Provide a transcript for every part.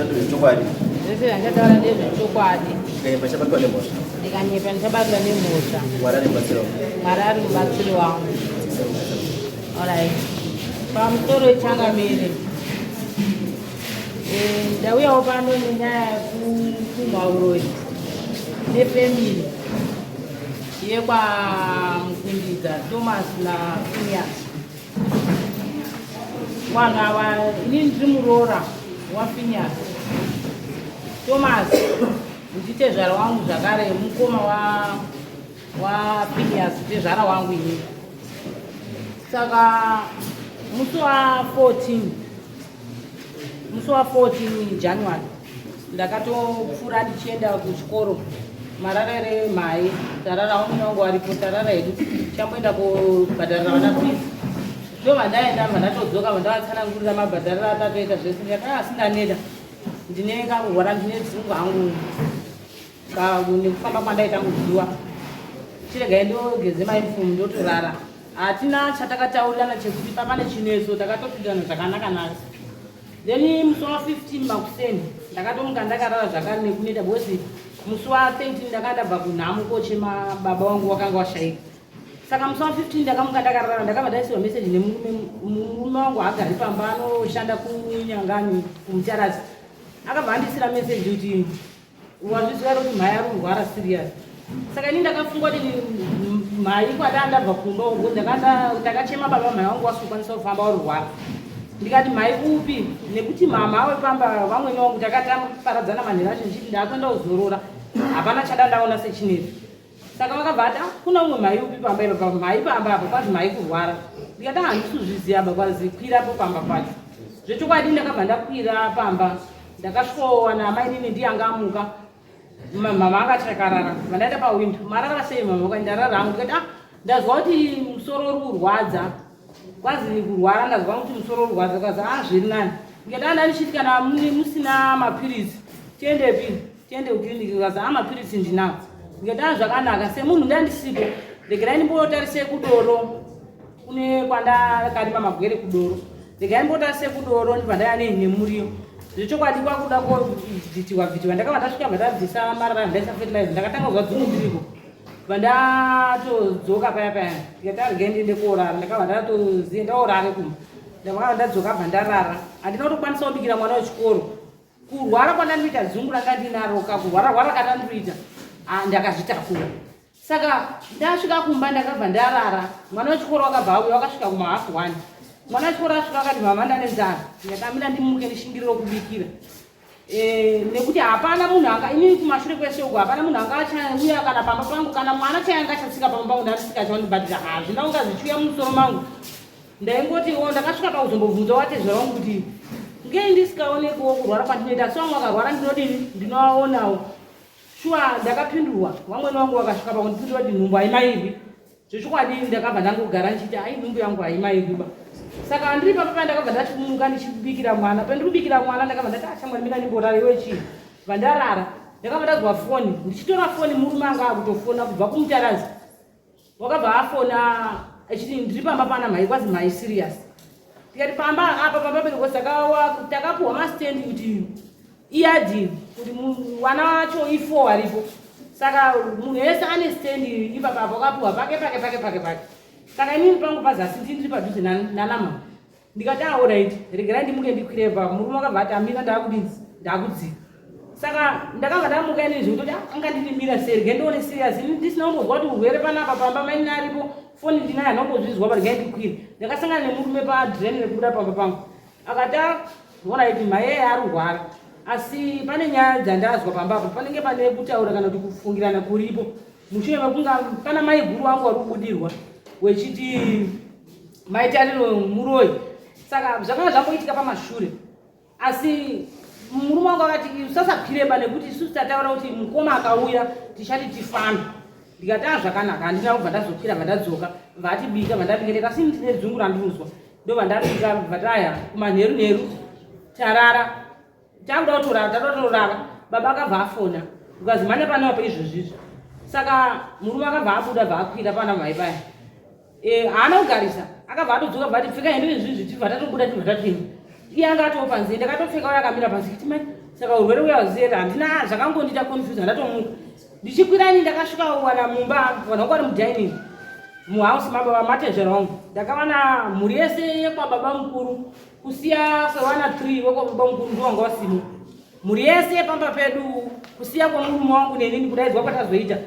Zvandataura ndezvechokwadi. Zvese zvandataura ndezvechokwadi. Ndikanyepa ndichabatwa nemhosva. Ndikanyepa ndichabatwa nemhosva. Mwari ari mubatsiri wangu. Mwari ari mubatsiri wangu. Alright. Pamusoro changamire. Eh, ndauyawo pano nenyaya yekupumha uroyi nefamily yekwaMukundidza Thomas naPhineas. Vanhu ava inini ndiri muroora waPhineas. Thomas nditezvara wangu zvakare mukoma wa waPhineas tezvara wangu inini. Saka musi wa 14 musi wa 14 January ndakatopfuura ndichienda kuchikoro marara remhai tarara vamwene wangu varipo tarara hedu chamboenda kubhadharira vana fees ndobva ndaenda bva ndatodzoka bva ndavatsanangurira mabhadharira atatoita zvese ndikati ah, asi ndaneta ndine kakurwara ndine dzungu hangu nekufamba kwandaita muzuva chiregai ndogeze mauniform ndotorara hatina chatakataurirana chekuti papane chinetso takatopindirana zvakanaka naka then musi wa 15 makuseni ndakatomuka ndakarara zvakare nekuneta because musi wa 13 ndakanga ndabva kunhamo kochema baba wangu wakanga washaika saka musi wa 15 ndakamuka ndakarara ndakabva ndaisirwa message nemurume murume wangu haagari pamba anoshanda kunyangani kumutarasi akabva andisira message kuti wazviziva here kuti mhai ari kurwara serious saka ini ndakafunga kuti mhai kwada ndabva kumba uko ndakachema baba mhai wangu wasikukwanisa kufamba warurwara ndikati mhai kupi nekuti mama awe pamba vamwene wangu takataparadzana manhero acho ndichiti ndakuenda kuzorora hapana chada ndaona sechinetso saka vakabva ati ah, kuna umwe mhai upi pamba ipa mhai pamba apa kwazi mhai kurwara ndikati ah, handisi kuzviziva ba kwazi kwirapo pamba pacho zvechokwadi ndakabva ndakwira pamba ndakasvikowana amainini ndiye anga amuka mama anga achakarara vandaenda pawindo marara sei mama kwai ndarara hangu ndikati ah ndazwa kuti musoro uri kurwadza kwazi kurwara ndazwa kuti musoro uri kurwadza kwazi ah zviri nani ndikati ah ndandichiti kana musina mapiritsi tiendepi tiende kukiriniki kwazi ah mapiritsi ndinawo ndikati ah zvakanaka semunhu ndandisipo regerai ndimbotarise kudoro kune kwandakarima magwere kudoro regai ndimbotarise kudoro ndibva ndaya nemuriwo zvechokwadi kwakuda kobvitiwa bvitiwa ndakabva ndasvika bva ndabvisa marara ndaisa fertilizer ndakatanga kuzwa dzungu ndiriko bva ndatodzoka paya paya ndikati aregai ndiende koorara ndakabva ndatoziva ndaorare kumba ndakabva ndadzoka bva ndarara handina kutokwanisa kubikira mwana wechikoro kurwara kwandandinoita dzungu ranga ndinaro kakurwara rwara katandinoita ah, ndakazvitakura saka ndasvika kumba ndakabva ndarara mwana wechikoro wakabva auya wakasvika kuma half one mwana wechikoro asvika akati mama ndane nzara ndakamira ndimuke ndishingiriro kubikira eh, nekuti hapana munhu anga inini kumashure kwese uko hapana munhu anga achauya kana pamba pangu kana mwana chai anga achatsika pamba pangu ndandisikachaoni but hazvina kunga zvichiuya mumusoro mangu ndaingoti o ndakasvika pakuzombobvunza watezvara wangu kuti ngei ndisikaonekiwo kurwara kwandinoita asi wangu akarwara ndinodini ndinoaonawo Shuwa ndakapindurwa, vamwene vangu vakasvika pakundipindura kuti nhumbu haimairwi. Zvechokwadi ndakabva ndangogara ndichiti ai nhumbu yangu haimairwi ba. Saka ndiri papa paya ndakabva ndatimuka ndichibikira mwana. Pandiri kubikira mwana ndakabva ndati achamwari ah, mina ndimborara iwe chii. Bva ndarara. Ndakabva ndazwa foni. Ndichitora foni murume anga akutofona kubva kumutarazi. Wakabva afona achiti ndiri pamba pana mhai kwazi mhai serious. Tikati pamba apa pamba pedu because takapuhwa mastand kuti iyadhi kuti vana vacho ifo varipo saka munhu wese ane stand ipapa apo akapuhwa pake pake pake pake pake saka inini pangu pazasi ndini ndiri padhuze nanamama ndikati ah alright regerai ndimuke ndikwire pa murume akabva ati amira ndaakudii ndaakudzika saka ndakabva ndamuka inini zvekutoti ah, anga ndinimira sei regai ndione serious ini ndisina kumbozwa kuti urwere panapa pamba mainini aripo foni ndinayo handina kumbozvizwa pa regai ndikwire ndakasangana nemurume padrain rekubuda pamba pangu akati ah, alright mhai arurwara asi pane nyaya dzandazwa pamba apo panenge pane kutaura kana kuti kufungirana kuripo mushure mekunga pana mai guru wangu wari kubudirwa wechiti maitariro muroyi saka zvakanga zvamboitika pamashure asi murume wangu akati usasakwireba nekuti isusu tataura kuti mukoma akauya tichati tifambe ndikati a ah, zvakanaka handina kubva ndazokwira bva ndadzoka vatibika bva ndabika ndikati asi ndine dzungu randinozwa ndobva ndabika bva taya kumanheru nheru tarara takuda kutorara takuda kutorara baba akabva afona ukazi mhanya pano apa izvozvizvi saka murume akabva abuda bva akwira pana mhai paya eh, haana kugarisa akabva atodzoka bva ati pfeka hembe izvizvi tibva tatobuda tibva tatini iye anga atoo panze ndakatopfeka uye akamira panze kiti mai Saka urwere uya huzere handina zvakangondiita confuse handatomuka. Ndichikwira ini ndakasvika wana mumba vanhu vangu vari mudining muhouse mababa matezvera wangu. Ndakawana mhuri yese yekwababa mukuru kusiya kwevana 3 wekwababa mukuru ndiwo wanga wasimo. Mhuri yese yepamba pedu kusiya kwemurume wangu nenini kudaidzwa kwatazoita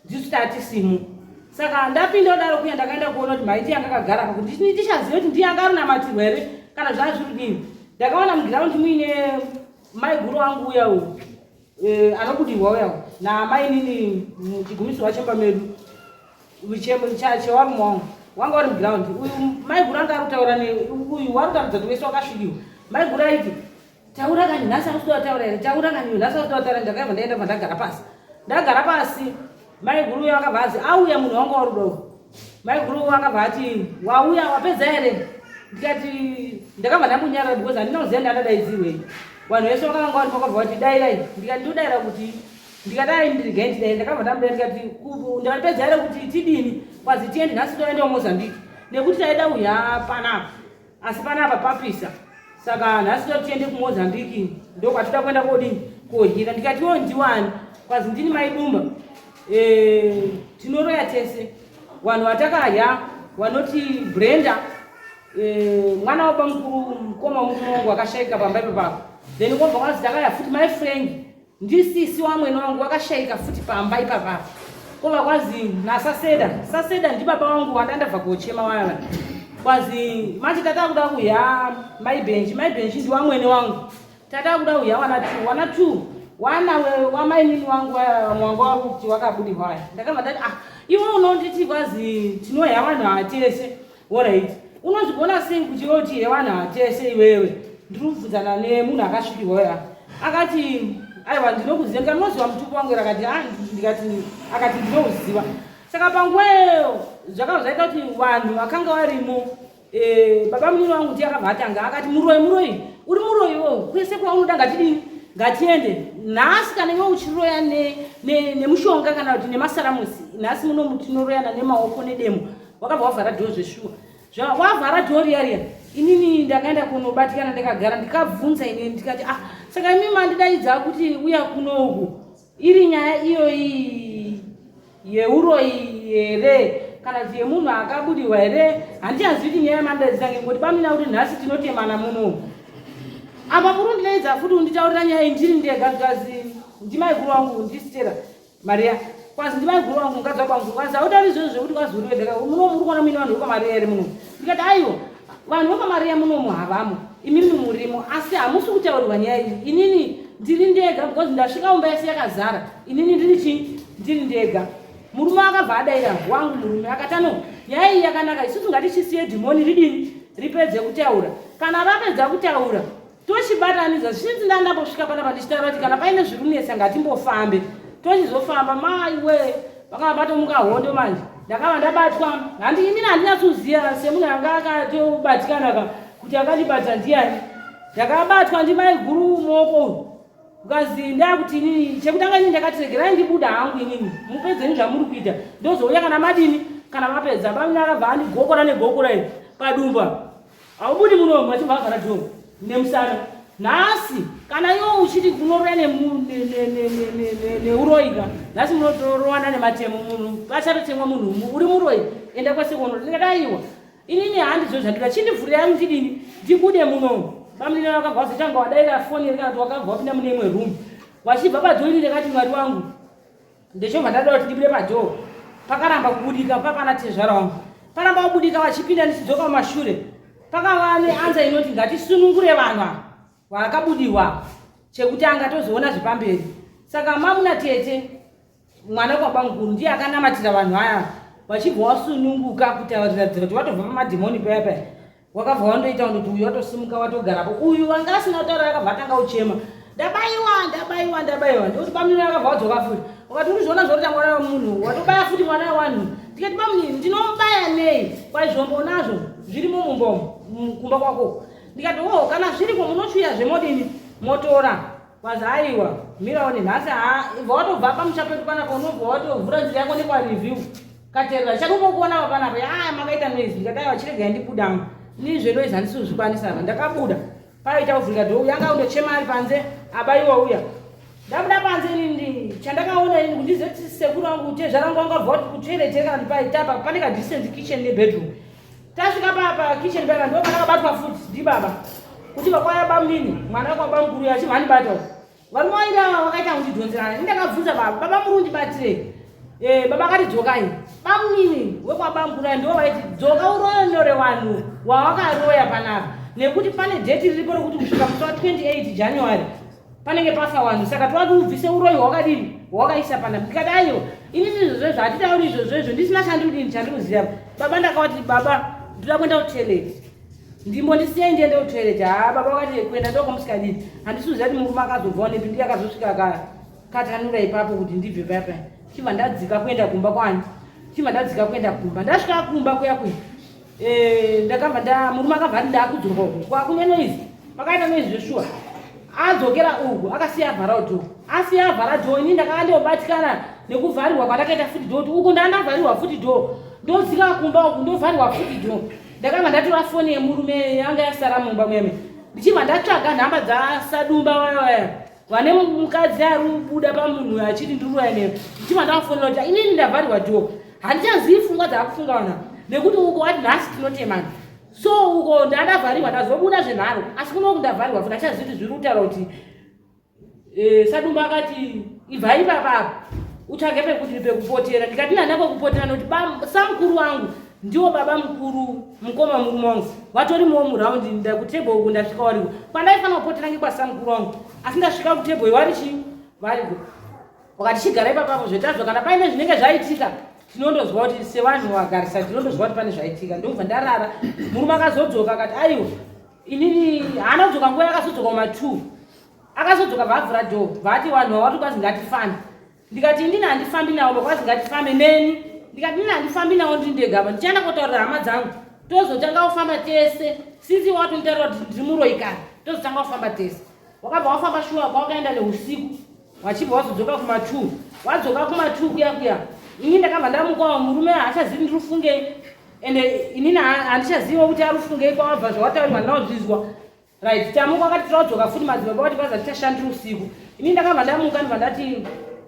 ndisu tatisimo. Saka ndapinda kudaro kuya ndakaenda kuona kuti maiti yanga akagara pa kuti ndichaziva kuti ndiye anga arunamatirwa here kana zvanga zviri kudini. Ndakaona mugiraundi muine maiguru wangu uya uyu eh, anobudirwa uya namainini chigumisirwa chemba medu chewarume wangu wanga uri muground uyu maiguru anga ari kutaura uyu wari kutaridza kuti wese wakasvikiwa maiguru aiti taura kani nhasi ausi kuda here taura kani nhasi ausi kuda kutaura ndakabva ndaenda bva ndagara pasi ndagara pasi maiguru uya akabva azi auya munhu wanga warudo maiguru akabva ati wauya wapedza here ndikati ndakabva ndamunyarara because handina kuziva ndandadaidzirwei vanhu vese vakanga vari vakabva vati dairai ndikati ndodaira kuti ndikadai ndirigai ndidai ndakabva ndamudaira ndikati ndikatipedza here kuti tidini kwazi tiende nhasi toenda kumozambique nekuti taida uya panapa asi panapa papisa saka nhasi toti tiende kumozambique ndokwatida kuenda kodini kodyira ndikati iwo ndiwani kwazi ndini maidumba e, tinoroya tese vanhu vatakadya vanoti brenda e, mwana wabamukuru mukoma murume wangu akashaika pamba ipapapo then kwobva kwazi takaya futi mai frank ndisisi wamwene wangu wakashaika futi pamba ipapapa kova kwazi nasaseda saseda ndibaba wangu wandandabva kochema waya kwazi manje tata kuda kuya maibenji maibenji ndiwamwene wangu tata kuda kuya wana two wana two wana wamainini wangu wangu wakuti wakabudirwa waya ndakabva ndati ah iwe unonditi kwazi tinoya vanhu hatese Alright. Unozvigona sei kuti iwe uti yevanhu hatese iwewe? Ndiri kubvunzana nemunhu akasvikirwa uya. Akati aiwa ndinokuziva ndikati unoziva mutupo wangu here akati ah ndikati akati ndinouziva. Saka panguva iyoyo zvakabva zvaita kuti vanhu vakanga varimo eh, baba munini wangu ndiye akabva atanga akati muroyi muroyi uri muroyi iwewe kwese kwaunoda ngatidini ngatiende nhasi kana iwe uchiroya nemushonga ne, ne kana kuti nemasaramusi nhasi muno tinoroyana nemaoko nedemo wakabva wavhara dhoo zveshuwa wavhara dhoo riya riya inini ndakaenda kunobatikana ndakagara ndikabvunza inini ndikati ah saka imi mandidaidza kuti uya kunoku iri nyaya iyoyi yeuroyi here kana kuti yemunhu akabudirwa here handichazivi kuti nyaya yamandidaidza ngekuti pamina kuti nhasi tinotemana muno apa muri kundidaidza futi unditaurira nyaya iyi ndiri ndega zvikazi ndimaikuru wangu ndisitera Maria kwanzi ndimaiguru wangu mukadzi wakwangu kwanzi hautauri izvozvo zvekuti kwanzi uri wega muno muri kuona muine vanhu vekwaMaria here muno ndikati aiwa vanhu vekwaMaria munomu havamo imimi murimo asi hamusi kutaurirwa nyaya iyi inini ndiri ndega because ndasvika umba yese yakazara inini ndiri chii ndiri ndega murume akabva adaira wangu murume akati ano nyaya iyi yakanaka isusu ngatichisiye dhimoni ridini ripedze kutaura kana vapedza kutaura tochibatanidza since ndandambosvika panapa ndichitaura kuti kana paine zviri kunetsa ngatimbofambe tochizofamba maiwe vakava vatomuka hondo manje ndakava ndabatwa handi inini handinyatsoziva semunhu anga akatobatikana ka kuti akandibata ndiyani ndakabatwa ndimaiguru muoko uyu ukazi ndakuti inini chekutanga inini ndakati regerai ndibuda hangu inini mupedzeni zvamuri kuita ndozouya kana madini kana mapedza bamina akabva andigokora negokora iri padumba Haubudi muno vachibva vavhara door nemusana. Nhasi kana iwe uchiti kunoroya neuroyi ka nhasi munotorowana nematemo munhu pachatotemwa munhu uri muroyi enda kwese kuno ndikati aiwa inini handizvo zvandida chindivhurirai ndidini ndibude muno bamunini vakabva vazotanga wadaira foni here kana kuti wakabva wapinda mune imwe room wachibva padhoo ini ndakati mwari wangu Ndechobva ndada kuti ndibude padhoo pakaramba kubudika papana tezvara wangu paramba kubudika vachipinda ndichidzoka mumashure pakava neanza inoti ngatisunungure vanhu ava vakabudirwa chekutanga tozoona zvepamberi saka mamuna tete mwana kwabamukuru ndiye akanamatira vanhu aya vachibva wasununguka kutaurira kuti watobva pamadhimoni paya paya wakabva wandoita undoti uyu watosimuka watogarapo uyu wanga asina kutaura akabva atanga uchema ndabaiwa ndabaiwa ndabaiwa ndikuti bamnini akabva wadzoka futi ukati uri zviona zvakuita mwana wemunhu watobaya futi mwana wewanhu ndikati bamnini ndinomubaya nei kwaizvombo unazvo zvirimo mumbomo kumba kwako ndikati wo kana zviriko munochiuya zvemodini motora kwazi aiwa miraone nhasi haa ibva watobva pamusha pedu panapa unobva watovhura nzira yako nekwareview katerera chakumbokuona va panapa yaa makaita noise ndikati aiwa chiregai ndibudamo ini zvenoise handisi kuzvikwanisa apa ndakabuda Paita kuvhurika dhoo uya anga kundochema ari panze abaiwa uya. Ndabuda panze ini chandakaona ini kundize kuti sekuru vangu tezvara vangu vanga vabva kuti kutoilet here kana kuti paitapa pane ka distance kitchen nebedroom. Tasvika pa kitchen paya ndo pandakabatwa futi ndibaba. Kuti vakwaya bamunini mwana wako bamukuru uya achibva andibata uko. Varume vaida ava vakaita kundidhonzerana. Ini ndakabvunza baba, baba muri kundibatirei? Eh, baba akati dzokai. Bamunini wekwabamukuru aya ndivo vaiti dzoka uroyonore vanhu wawakaroya panapa nekuti pane date riripo rekuti kusvika musi wa 28 January panenge pafa vanhu saka toda kuti ubvise uroyi hwakadini hwawakaisa panapa. Ndikati aiwa, ini izvozvo izvo hatitauri izvozvo izvo ndisina chandiri chandiri kuziva. Baba ndakavati baba ndoda kuenda kutoilet. Ndimbondisiyai ndiende kutoilet. Haa baba vakati kuenda ndokomusikadini. Handisi kuziva kuti murume akazobvawo nepi ndiye akazosvika akatanura ipapo kuti ndibve paya paya. Chibva ndadzika kuenda kumba kwani. Chibva ndadzika kuenda kumba. Ndasvika kumba kuya kuya. Eh, ndakabva nda murume akabva ati ndakudzoka uku. Kwakune noise. Pakaita noise zveshuwa. Adzokera uku akasiya avhara door. Asiya avhara door ini ndakanga ndobatikana nekuvharirwa kwandakaita futi door kuti uku ndandavharirwa futi door. Ndodzika kumba uku ndovharirwa futi door. Ndakanga ndatora foni yemurume yanga yasara mumba muyame ndichibva ndatsvaga nhamba dzasadumba vaya vaya vane mukadzi ari kubuda pamunhu achiti ndiruya newe ndichibva ndamufonera kuti inini ndavharirwa dhoo handichazivi pfungwa dzaakufunga vana nekuti uko wati nhasi tinotemana so uko ndandavharirwa ndazobuda zvenharo asi kunoku ndavharirwa futi handichazivi kuti zviri kutaura kuti Eh, Sadumba akati ibva ipapa apa utsvage pekuti pekupotera ndikati nana kwekupotera nokuti samukuru wangu ndiwo baba mukuru mukoma murume wangu vatorimowo muraundi ndakutable uku ndasvika wariko kwandaifanira kupotera ngekwasamukuru wangu asi ndasvika kutable wari chii variko wakati chigara ipapapo zvetazvo kana paine zvinenge zvaitika tinondozwa kuti sevanhu vagarisa tinondozwa kuti pane zvaitika ndokubva ndarara murume akazodzoka akati aiwa inini haana kudzoka nguva yakazodzoka kuma two akazodzoka vavhura door vati vanhu vavati kwazi ngatifambe ndikati indini handifambi navo vakwazi ngatifambe neni ndikati ndini handifambi navo ndiri ndega apa ndichaenda kotaurira hama dzangu tozotanga kufamba tese since watonditaurira kuti ndiri muroyi kare tozotanga kufamba tese wakabva wafamba shuwa kwawakaenda neusiku wachibva wazodzoka kuma two wadzoka kuma two kuya kuya ini ndakabva ndamukawo murume haachazivi ndiri kufungei ende inini handichaziva kuti ari kufungei kwawabva zvawataurwa ndinozvizwa Right, tamuka akati todzoka futi madzibaba vati kwaza tichashandira usiku. Ini ndakabva ndamuka ndibva ndati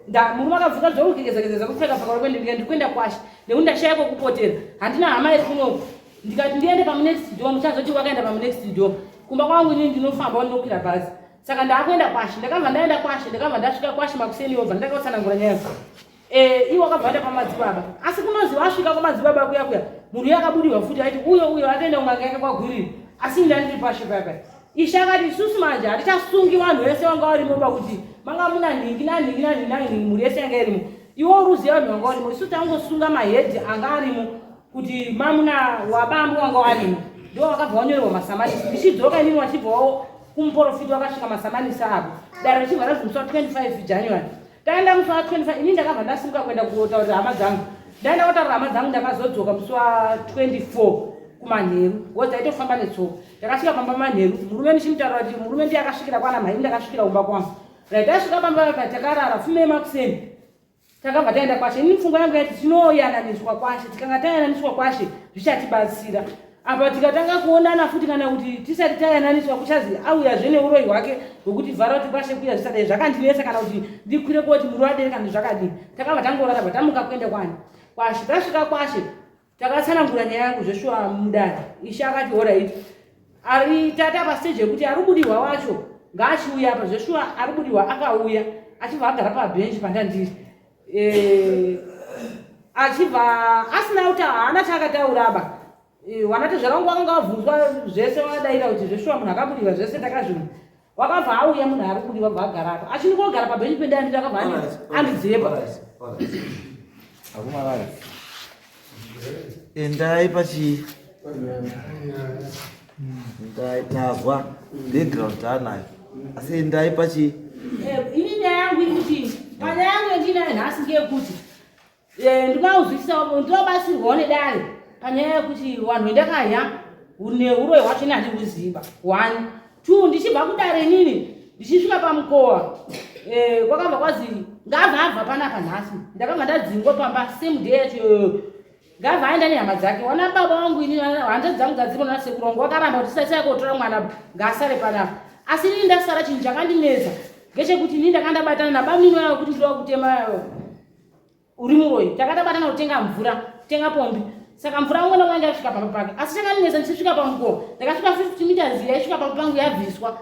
nda murume akabvuka zvokugezagezeza kupfeka pfeka kwende ndikati ndikuenda kwashe nekuti ndashaya kwekupotera. Handina hama iri kunoku. Ndikati ndiende pamunext door muchazoti wakaenda pamunext door. Kumba kwangu ini ndinofamba ndinokwira bhazi. Saka ndakuenda kwashe. Ndakabva ndaenda kwashe, ndakabva ndasvika kwashe makuseni obva ndakatsanangura nyaya. Eh, iwo akabva aenda kwamadzibaba asi kunozi wasvika kwamadzibaba kuya kuya munhu uyo akabudirwa futi aiti uyo uyo akaenda kun'anga yake kwagwiriri asi ini ndandiri pashe paya paya ishe akati isusu manje hatichasungi vanhu vese vanga varimo pakuti manga muna nhingi nanhingi nanhingi nanhingi mhuri yese yanga irimo iwe uri uziva vanhu vanga varimo isu tangosunga mahedhi anga arimo kuti mamuna wabambo wanga warimo ndo wakabva wanyorerwa masamanisi ndichidzoka inini wachibvawo kumuporofita wakasvika masamanisi apo dare richibva razi musi wa 25 January Taenda musi wa 25 ini ndakabva ndasimuka kuenda kotaurira hama dzangu. Ndaenda kotaurira hama dzangu ndakazodzoka musi wa 24 kumanheru because taitofamba netsoka. Ndakasvika pamba manheru murume ndichimutaurira kuti murume ndiye akasvikira kwana mhai ndakasvikira kumba kwangu. Right tasvika pamba pa takarara fume makuseni. Takabva taenda kwashe. Ini pfungwa yangu yaiti tinoyananiswa kwashe. Tikanga tayananiswa kwashe zvichatibatsira. Apa tikatanga kuonana futi kana kuti tisati tayananiswa kuchazi auyazve neuroyi hwake hwekuti vhara kuti kwashe kuya zvisadai zvakandinetsa kana kuti ndikwire koti muri wadere kana zvakadini takabva tangorara bva tamuka kuenda kwani kwashe tasvika kwashe takatsanangura nyaya yangu zveshuwa mudare ishe akati horaiti ari tata pasteji yekuti ari kubudirwa wacho ngaachiuya apa zveshuwa ari kubudirwa akauya achibva agara pabhenji pandandiri eh, achibva asina kuti haana chaakataura aba eh, wanatezvara wangu wakanga wabvunzwa zvese wadaira kuti zveshuwa munhu akabudirwa zvese takazviona wakabva auya munhu ari kubudirwa bva agara apa achini kogara pabhenji pendandiri akabva andidzepa Akomana. Endai pachi Endai tazwa background taanayo. Asi endai pachi eh, ini nyaya yangu iri kuti panyaya yangu yandinayo nhasi ngeyekuti eh, ndinouzwisisa ndinobatsirwawo nedare panyaya yekuti vanhu vendakahya neuroyi hwacho ini handikuziva one two ndichibva kudare inini ndichisvika pamukowa eh, kwakabva kwazi ngabva abva panapa nhasi ndakabva ndadzingwa pamba same day yacho iyoyo. Ngabva aenda nehama dzake. Wana baba wangu ini hanzvadzi dzangu dzadziripo nasekuru wangu wakaramba kuti tisasaya kotora mwana ngaasare panapa. Asi inini ndasara chinhu chakandinetsa ngechekuti inini ndakanga ndabatana nabamunini wavo kuti ndinoda kutema uri muroyi. Takatabatana kutenga mvura, kutenga pombi. Saka mvura umwe naumwe ndakasvika pamba pake. Asi chakandinetsa ndichisvika pamukova ndakasvika 50 meters yaisvika pamba pangu yabviswa.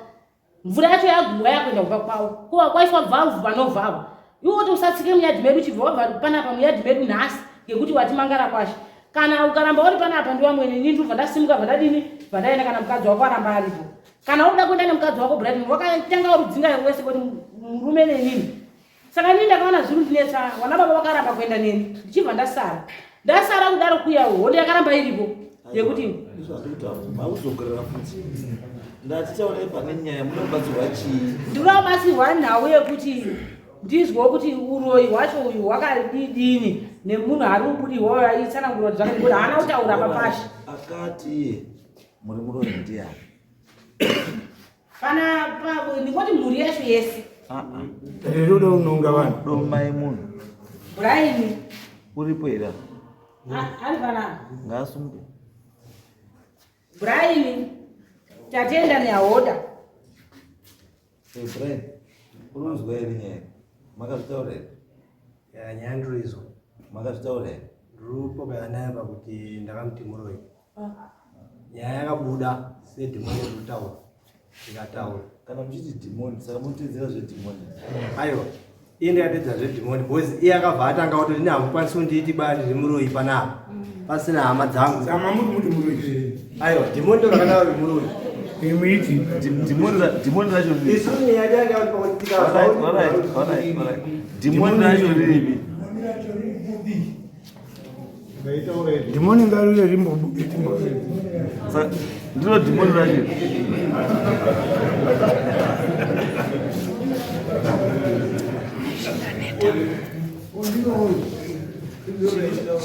Mvura yacho yaguwa yakuenda kumba kwavo. Kuva kwaiswa valve panovharwa. Iwe woti usatsike muyadhi medu chibva wabva panapa muyadhi medu nhasi ngekuti wati mangara kwashe. Kana ukaramba uri panapa ndiwa mwene ini ndobva ndasimuka bva ndadini bva ndaenda kana mukadzi wako aramba aripo. Kana uri kuda kuenda nemukadzi wako Brighton wakatanga urudzinga wese kuti murume nenini. Saka ini ndakaona zviri kundinetsa wana baba vakaramba kuenda neni ndichibva ndasara. Ndasara kudaro kuya hondo yakaramba iripo yekuti makuzogerera futi ndatitaurei pane nyaya muda kubatsirwa chii? Ndinoda kubatsirwa nhau yekuti ndizwe kuti uroyi hwacho uyu hwakadidini nemunhu ari kubudirwa aitsanangura kuti zvakadii haana kutaura papashi. Akati iye muri muroyi ndiani? Pana pa ndingoti mhuri yacho yese. Ah ah. Rero unonga vanhu. Domai munhu. Brian. Uripo here? Ari pana. Ngaasungwe. Brian. Tatenda neahoda. Hey Brian, unonzwa here nyaya? Makazvitaura here? Ya nyaya ndirizo. Makazvitaura here? Ndiri naye pakuti ndakamuti muroyi. Nyaya yakabuda sedhimoni rikutaura ndikataura. Kana muchiti dhimoni saka munotedzera zvedhimoni? Aiwa, iye ndakatedzera zvedhimoni because iye akabva atanga kutoti ini hamukwanisi kundiiti ba ndiri muroyi panapa pasina hama dzangu. Sama muri muti muroyi. Aiwa, dhimoni ndo rakanaka kuti muroyi. Imuiti. Dhimoni racho riripi? Isu nyaya yanga kuti Alright, alright, alright, alright. Dhimoni racho riripi? Dhimoni ngariuye rimbobude timbo. Ndiro dhimoni racho.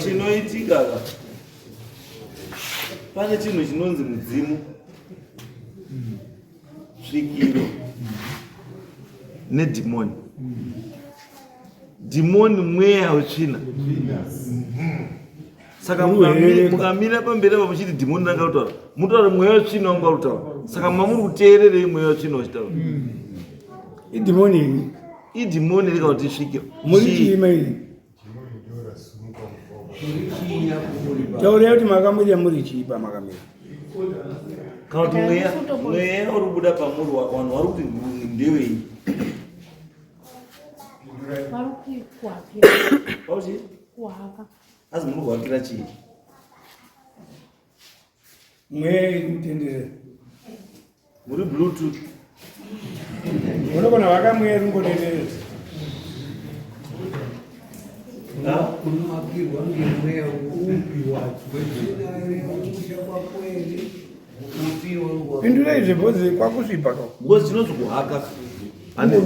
Chinoitika ka pane chinhu chinonzi mudzimu svikiro nedhimoni. Dhimoni mweya wetsvina. Saka mukamira pamberi apa muchiti dhimoni ranga kutaura, mutaura mweya wetsvina wanga kutaura. Saka mamuri kuteererei mweya wetsvina uchitaura? Idhimoni iri. Idhimoni rika kuti svikiro. Muri chii mai? Taurai kuti makamira muri chii pamakamira? Kana kuti mweya mweya uri kubuda pamuri vanhu vari kuti ndewei? Vari kuhakira. Pauchi? Kuhaka. Asi muri kuhakira chii? Mweya iri kutenderera. Muri bluetooth. Unogona vaka mweya iri kungotenderera. Unoakirwa ngemweya upi wacho? Wetsvina kwako here? Pindurai zvebhozi kwakusvipa ka. Ngozi chinonzi kuhaka. Ane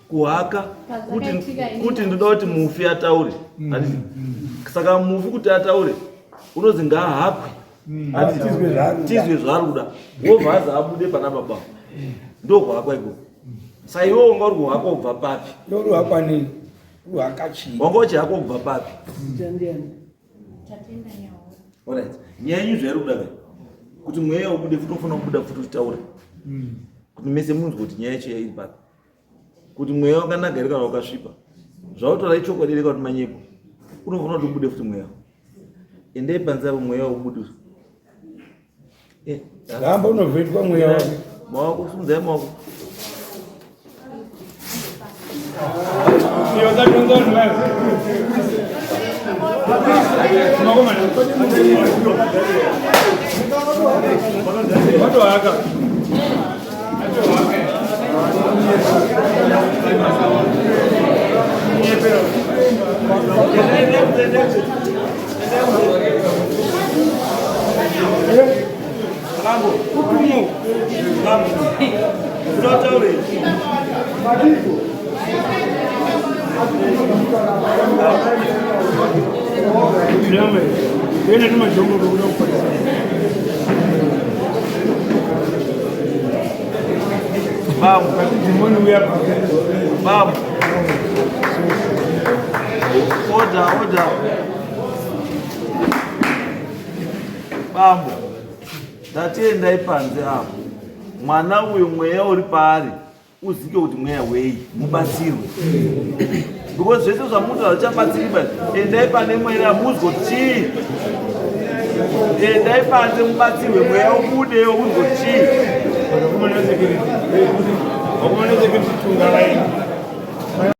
kuhaka kuti kuti ndoda kuti mufi ataure. Handiti? Saka mufi kuti ataure unozi ngaahakwe. Handiti? Tizwe zvaari kuda. Tizwe zvaari kuda. Wobva azi abude pana baba. Ndokuhakwa ikoko. Saka iwe wanga uri kuhakwa kubva papi? Ndoruhakwa nei? Ruhaka chii? Wanga uchihakwa kubva papi? Tatenda nyawo. Alright. Nyaya yenyu zvairi kuda kai? Kuti mweya ubude futi unofanira kubuda futi uchitaura. Kuti mese munzwe kuti nyaya yacho iri papi. Kuti mweya wakanaka here kana wakasvipa. Zvautora ichokwadi here kana kuti manyepo. Unofanira kuti ubude futi mweya. Endai panze apo mweya ubude. Ramba unovhetwa mweya wake. Maoko, simudzai maoko. Iyo zatonza vanhu vaya. Makomana. Vatohaka. Bam. Order, order. Bambo, ndatiendai panze apo. Mwana uyu mweya uri paari uzike kuti mweya wei mubatsirwe because zvese zvamuti hazvichabatsiriba. Endai pane mweya muzwe kuti chii. Endai panze mubatsirwe mweya ubudewo unzwe kuti chii.